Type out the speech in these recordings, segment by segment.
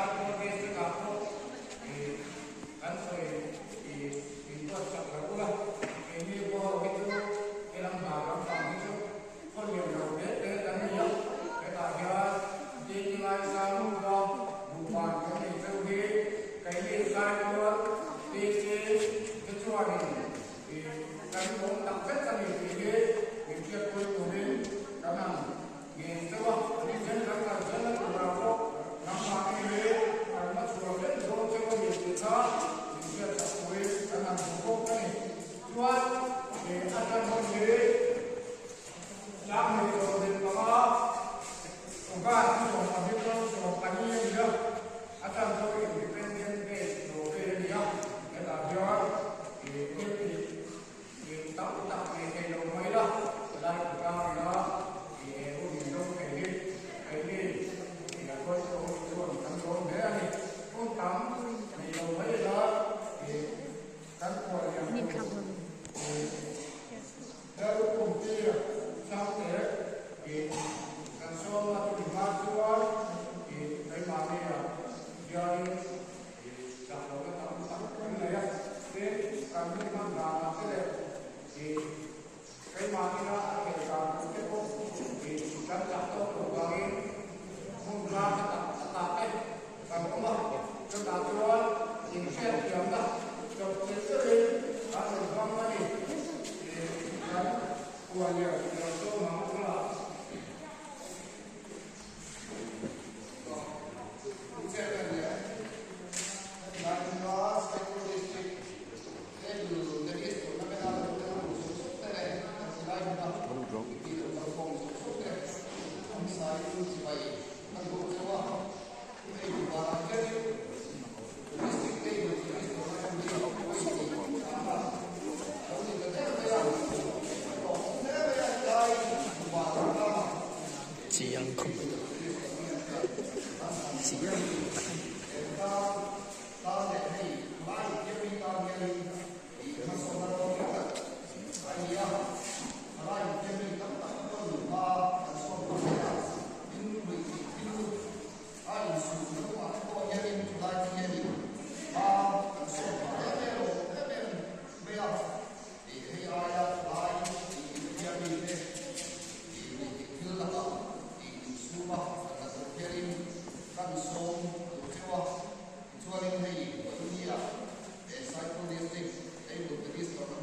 Saitual District-ah pawh kan sawi min buatsak lo ula, keini pawh hi chu helam hna lampang hi chu khaw lian lo te te kan ni a, hetah hian Dini ngaisang khua buhban kan nei cheu hi keini Saitual DC te chuanin kan lawm tak zet a ni tih hi min hriatpui turin kan han ngen cheu a, ni zel kan kal zel a turah pawh nangmahni hi kan la chhuah vek dawn cheu a ni tih kha min hriatsak turin kan han hmu bawk a ni. Chuan a tan hun hi tlang nei chawlhbin panga August ni 15 chuan 14 a ni a, a tan chu Independent Day lo vel a ni a, hetah hian thil tih tam tak nei thei lo mai la, helai khawtlang ila he hun in dawng thei hi keini a hruaitu ho chuan kan dawn hle a ni. Hun tam nei lo mai ila kan khual lian tur Lalrukumtir Sangte kan sawm a, chumi hma chuan keimahnia hianin chak lohna tam tak kan nei a, tin kan hun hman danah te leh keimahina a theih dan tur te pawh kan chak tawk loh vangin hmun hla hla tak takah te kan awm a, chutah chuan inhriatthiamna chawpchilh deuhin kan rawn hmang a ni tih kan khuallian lo sawm ang u la. Chiang khawp mai tawh chiang tak a ni. A insumna kawngah te pawh hianin thulaite hianin hma kan sawm phah em em lo em em mai a, tih hei aia thulai tih inhria mite tih lui tih thil lakah tih insuma kan la tur hianin kan sawm tur cheu a, tichuanin hei India he Saipur District Table Tennis Tournament.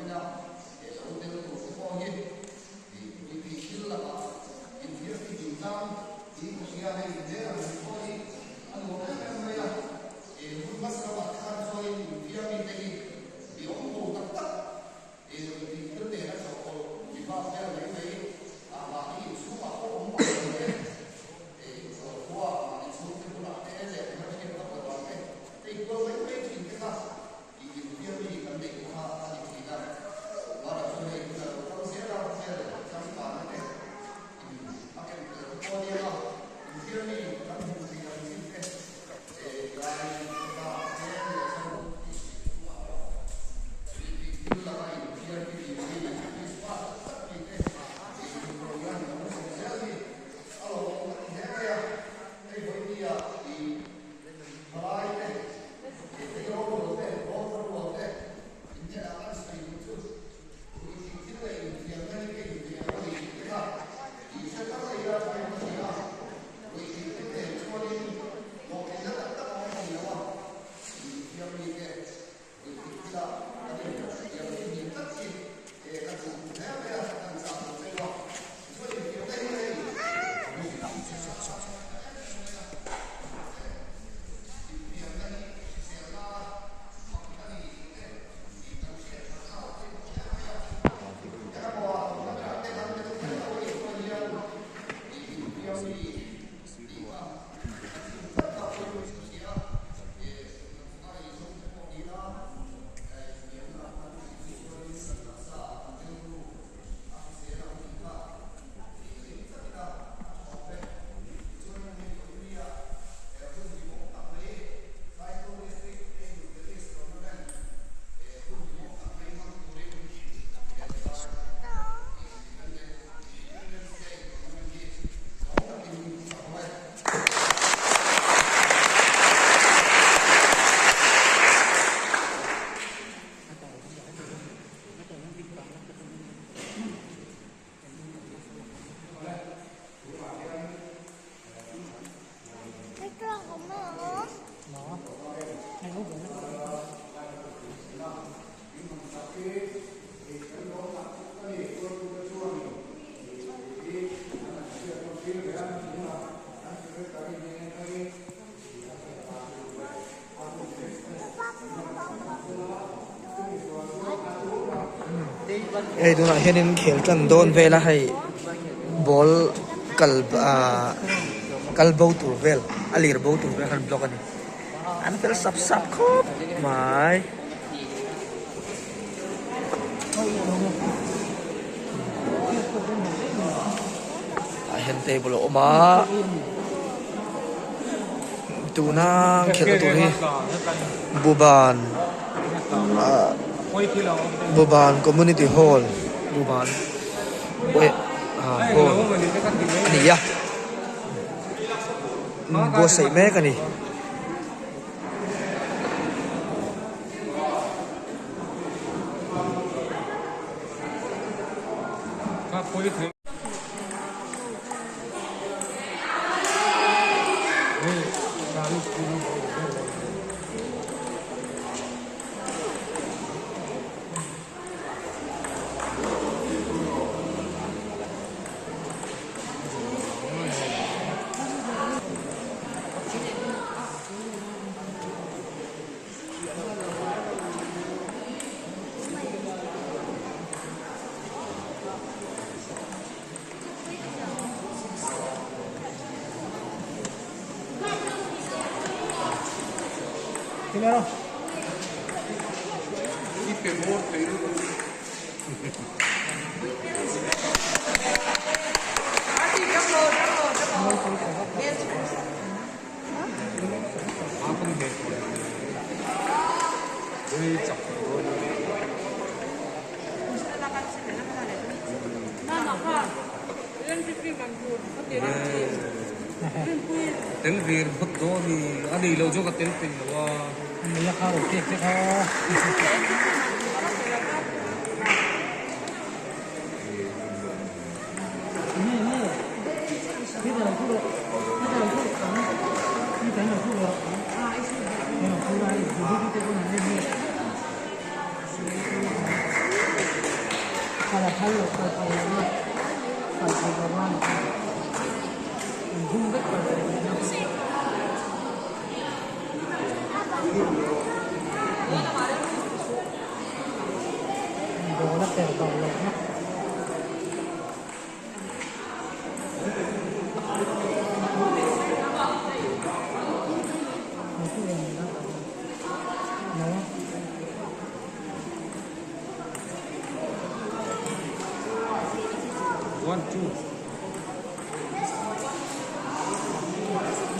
Hei tunah hianin khel tan dawn vel a hei ball kal ahh kal bo tur vel a lir bo tur vel khan block a ni an fel sap sap khawp mai. Tah hian table a awm a tuna khelhna tur hi Buban ah Buban community hall Buban hall a ni a buatsaih mek a ni. Tel ve ringawt dawn i a nei lo chu ka tel peih lo a. One two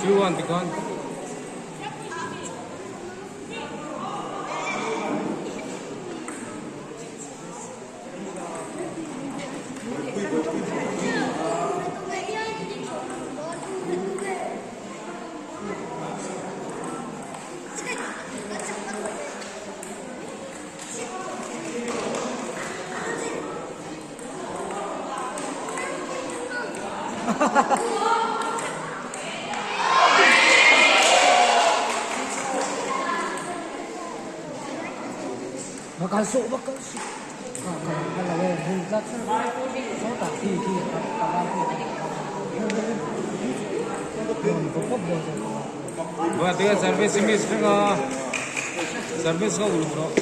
two one tikhan. Service miss vek a service kha uluk rawh.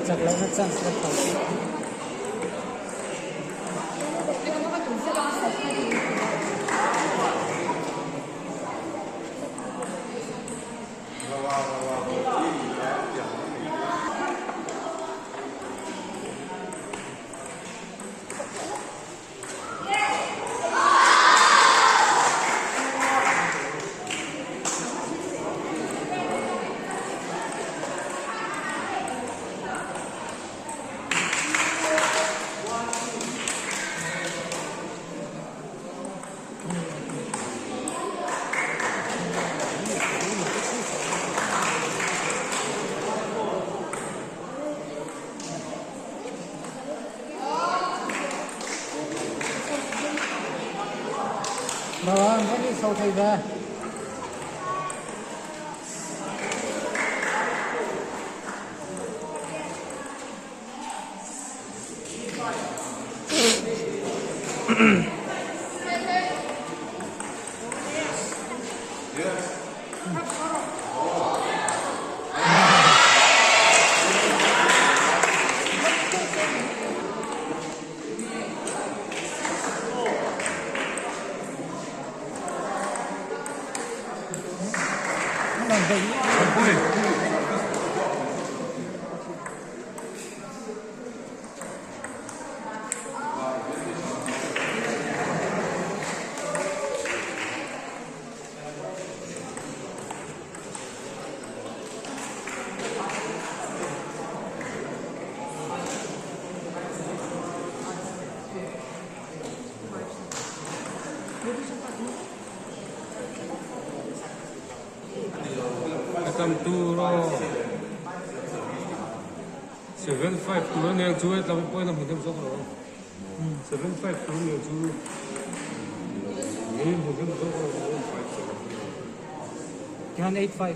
Chak lohna chance la tho. Tihan 8 5.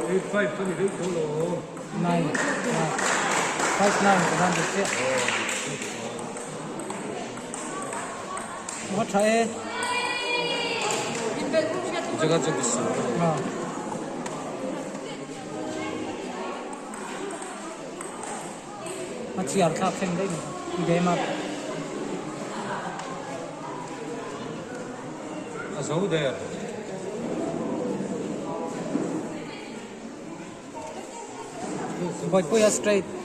8 5 chu ni deuh tho lo. 9. 5 9 ka han dik chiah. Ka tha e. Jaga chu bisi. A chiar thlak thleng daih mai game a. A zo der. Bawihpuia straight.